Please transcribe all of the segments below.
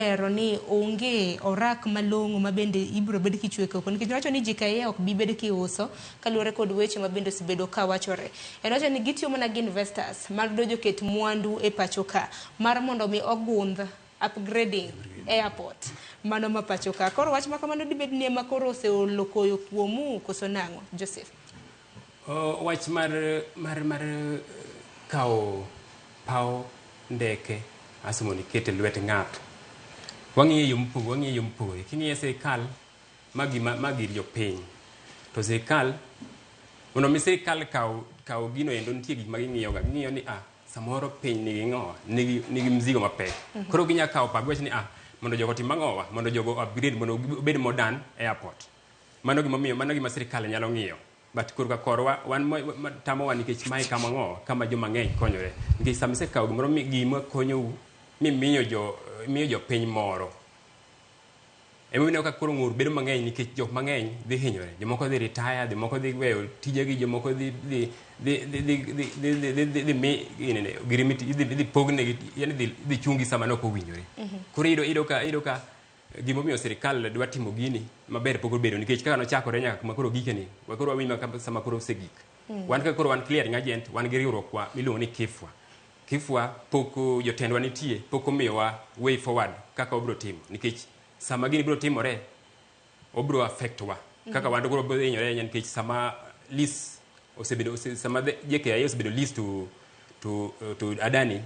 Ero ni onge orak malong'o ma bende ibiro bed kichwe koko nikech wacho ni JKIA ok bi bed kiuso kaluwore kod weche ma bende osebedo ka wachore. En wacho ni gitiyo mana gi investors mar dojo ket mwandu e pacho ka mar mondo mi ogundh upgrading airport mano ma pacho ka. Koro wach ma kamano dibed ni ema koro oseolo koyo kuomu koso nang'o Joseph? Wach mar kawo paw ndeke aso mondo iket e lwet ng'ato. Wang'iye yo mopogore, wang'iye yo mopogore. King'iye sirikal, ma gima ma gir jopiny. To sirikal, mondo mi sirikal kaw kaw gino endo nitie gik ma ging'iyo ga. Ging'iyo ni ah, samoro piny nigi ng'owa, nigi nigi mzigo mapek. Koro ginya kawo pap giwach ni ah, mondo jogo otim ang'owa, mondo jogo upgrade mondo obed modern airport. Mano gimomiyo, mano gima sirikal nyalo ng'iyo. But korka korwa, wan ma tamowa nikech mae kama ng'owa, kama joma ng'eny konyore. Nikech sama isekawo gimoro mi gima konyou, mimiyo jo, imiyo jopiny moro. Emomiyo ineno ka koro ng'ur bedo mang'eny nikech jok mang'eny dhi hinyore. Jomoko dhi retire, jomoko dhi weyo tijegi, jomoko dhi dhi dhi dhi dhi dhi dhi dhi dhi dhi dhi mi ginene, girimiti, idhi idhi pognegi, yani idhi idhi chungi sama ne ok owinjore. Koro iyudo iyudo ka iyudo ka Gimomiyo sirikal dwa timo gini maber pok obedo nikech kaka nochakore nyaka kuma koro ogike ni, we koro wawinj mana sama koro osegik. Wan kaka koro wan clearing agent, wan gi riwruok wa miluongo ni KIFWA. KIFWA pok jotendwa nitie, pok omiyowa way forward kaka wabiro timo nikech sama gini biro timore, obiro affect wa. Kaka wan to koro wabiro hinyore ahinya nikech sama lease osebedo, sama JKIA osebedo lease to Adani,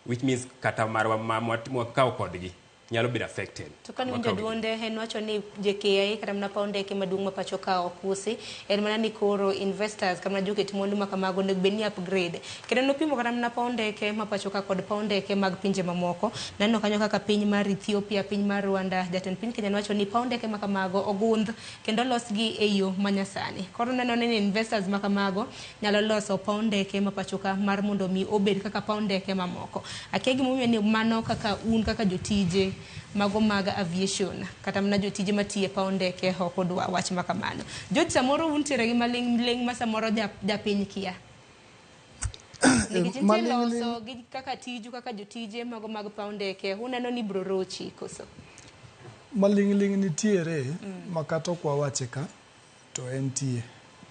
which means kata marwa ma mwakawo kodgi nyalo bedo affected. To kane winjo duonde en wacho ni JKIA kata mana paw ndeke maduong' ma pacho ka ok usi, en mana ni koro investors kata mana joket mwandu ma kamago onego bed ni upgrade. Kendo nopimo kata mana paw ndeke ma pacho ka kod paw ndeke mag pinje mamoko. Naneno kanyo kaka piny mar Ethiopia, piny mar Rwanda, jatend piny Kenya nowacho ni paw ndeke ma kamago ogundh kendo olosgi e yo manyasani. Koro neno ni investors ma kamago nyalo loso paw ndeke ma pachoka mar mondo mi obed kaka paw ndeke mamoko. Akia gimomiyo ni mano kaka un kaka jotije mago mag aviation kata mana jotije matiyo e paw ndeke ok odwa wach ma kamano. George samoro untiere gi maling' ling' ma samoro japiny kia. Nikech nitie loso gi kaka tiju kaka jotije mago mag paw ndeke uneno ni ibro rochi koso? Maling'ling' nitiere ma kata ok wawache ka to entie.